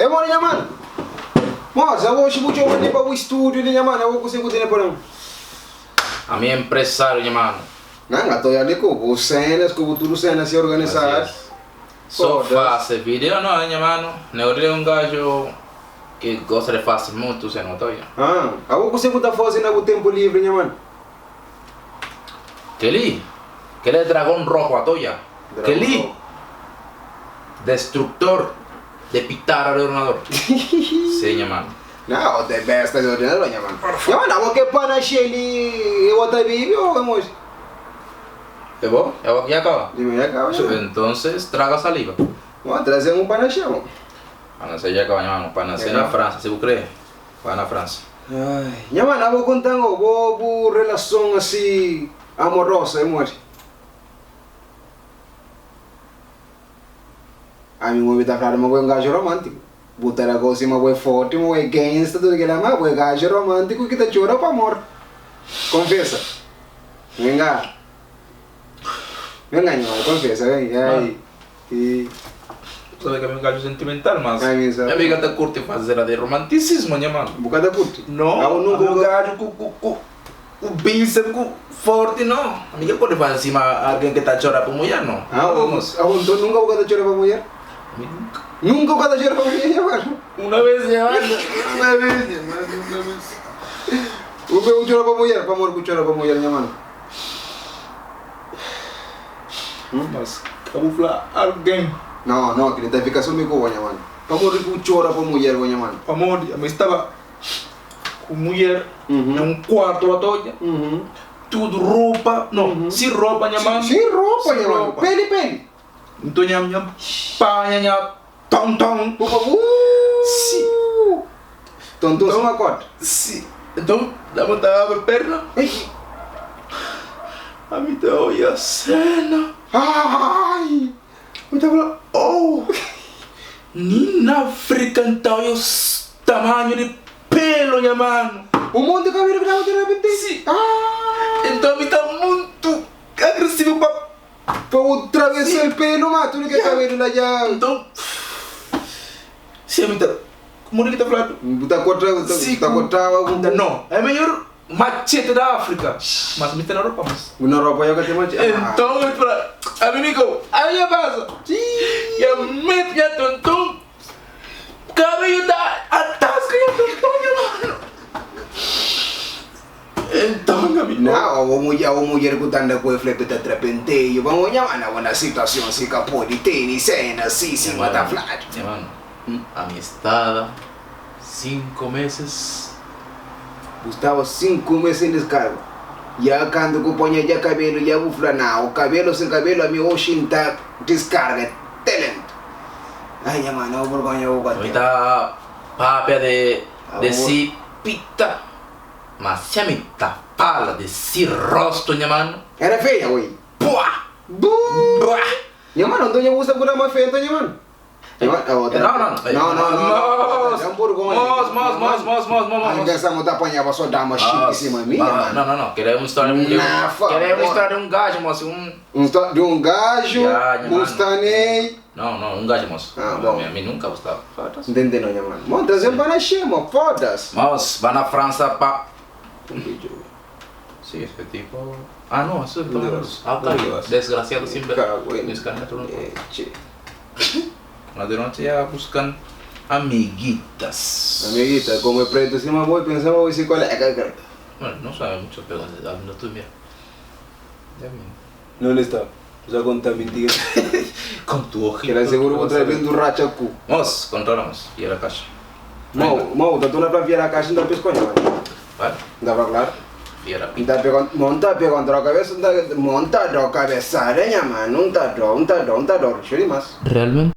E modi nha mano? Mos, agoxi bu txoma li pa bu studio li nha mano, abo kuse ku tene pa dan? Ami é empresário nha mano. Nan, nga ta oja li ku bu cenas, ku bu tudu cenas si organizado. So fase video no nha mano, Neuril é um gajo que gosta de fase mutu cena, ta oja. Ah, abo kuse ku ta fase na bu tempo livre nha mano? Kel-li, kel-li é dragon rojo atoia. Kel-li, destructor de pitarra de ordenador. Sim, nha mano. Não, the best de ordenador, nha mano. Nha mano, abo ke panache li, e bo ta bibi ou é moji? É bo? É bo ki ya kaba? Di mi ya kaba, nha mano. Entonces, traga saliva. Bom, traze un panache, bo. Panache ya kaba, nha mano. Panache na França, si bu kre. Ba na França. Ai, nha mano, abo kontan go, bo bu relason asi amorosa é modi? Ami N obi ta fladu ma bo é un gaju romántiku. Bu ta da gosi ma bo é forti, ma bo é gangsta, tudu kila, ma bo é gaju romántiku ki ta txora pa amor. Konfesa. Venga. Venga nha mano, konfesa, ven. Ai. E sabe ki ami un gajo sentimental mas mi amiga ta curti fazer a de romanticismo nha mano. Bu ka ta curti? No, ami un gajo ku ku ku ku bíceps ku forti no. Ami ka pode fazer sima alguém ki ta txora pa mulher no. Ah, oh, nton nunka bu ka ta txora pa mulher? Mi nunka. Nunka bu ka ta txora pa mulher nha mano? Una vez nha mano, una vez nha mano, una vez. Bu bu txora pa mulher? Pamodi bu txora pa mulher nha mano? Mas ka bu fla algen. No, no, kel-li ta fika so mi ku bo, nha manu. Pamodi ki bu txora pa mudjer bo, nha manu? Pamodi ami staba ku mudjer na un kuartu atodja, tudu ropa, no, sin ropa, nha manu. Sin ropa, nha manu, peli peli. Nton nha nha panha nha tonton. Bu pa Si. Tonton sima kota. Si. Nton dama ta abri perna. Ami ta oia sena. Ai! Mi ta fla, oh! Nin na Afrika N ta oia os tamanhu di pelo nha manu. Un monti kabelu ki dama ta rapenti? Si. Nton mi ta muntu agresivu pa. Pa bu travesa el pelu ma tudu ke kabelu la dja. Nton, si ami ta, modi ki ta fladu? Bu ta korta, bu ta kortaba bu. No, é melhor machete da África, mas mi ta na Europa mas. Bu na Europa ya ka ten machete. Nton mi fla, ami mi kau, ami nha pasa, nha mete nha tonton. Kabelu ta atasca nha tonton nha mano. Então nha mi. Na abo mudjer, abo mudjer ku ta anda ku e fla pe ta tra penteio pa nha mano abo na situacion si ka podi teni cena si sima ta fladu. Nha mano, amistad 5 meses. Bu staba 5 mes sen descarga ya kantu ku ponha dja kabelu dja bu fla na o kabelu sen kabelu ami oxi nta descarga te lento. Ai nha mano, abo burgonha bu ka Mi ten. ta papia de de Abo. si pita, ma si ami ta fala de si rosto nha mano. Era feia oi. Buah! Buh! Buah! Nha mano, nton nha bu sta ku dama feia nton nha mano. No, no, no, no, no, Mos, da un burgonha. mos, mos, mos, mos, mos, mos, Ami mos. pensa mo ta apanhaba so dama xiki sima mi, nha mano. No, no, no, queremos história de um, Na favor. queremos história de um gajo, moço, um Um sta de um gajo, Ya, nha um mano. stanei. Não, não, um gajo, moço. Ah, bom. A mim nunca gostava. Foda-se. Ntende não, nha mano. Bom, trazem para nascer, mo, foda-se. Mas, vai na França pa. Sí, ese tipo. Ah, no, eso es No, Ah, tá. no. Desgraciado sin ver. Cago en- Mis canetas no. Che. Na de noche ya buscan amiguitas. Amiguita, como é preto cima boi, pensa boi se colega, cara. Bueno, no sabe mucho, pero no tú mira. Ya mismo. Onde está? Já conta mentira. Con tu ojito. Que era seguro vou trazer do racha cu. Mos, controlamos. E a caixa. Mau, mau, tá tudo pra virar a caixa, não dá pesconha, mano. Vai? Não dá pra claro? E era Não pita. tá pegando, não tá pegando a cabeça, não tá, não tá dó cabeçada, nha mano, não tá dó, não tá dó, não tá dó, cheio demais. Realmente?